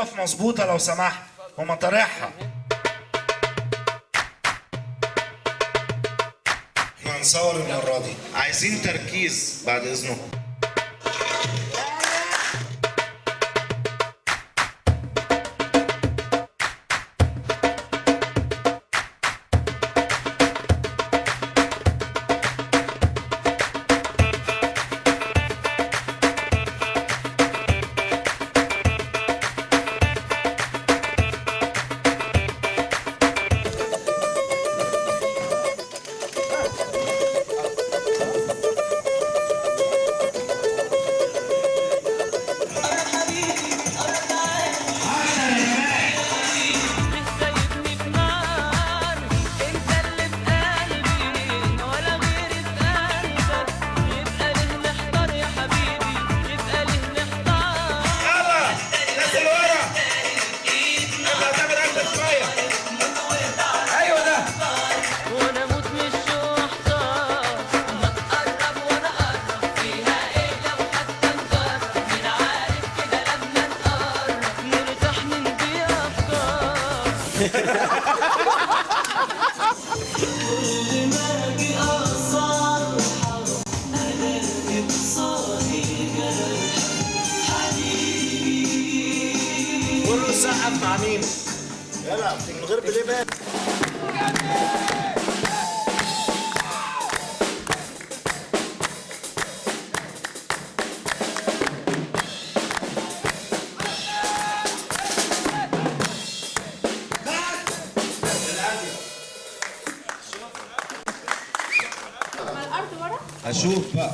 تقف مظبوطة لو سمحت ومطارحها. احنا هنصور المرة دي، عايزين تركيز بعد اذنكم. سايبني في نار، انت اللي في قلبي ولا غيري في قلبك، يبقى ليه نحتار يا حبيبي، يبقى ليه نحتار. يلا نزل ورا، يلا تعمل اكتر شوية. ايوه ده. وانا اموت من الشوق احتار، ما تقرب وانا اقرب، فيها ايه لو حتى نجرب، مين عارف كده لما نقرب نرتاح من دي افكار. كل ما اجي اصالحك الاقي قصادي جرح حبيبي. كله سقف مع مين؟ يلا من غير playback. الارض ورا. اشوف بقى.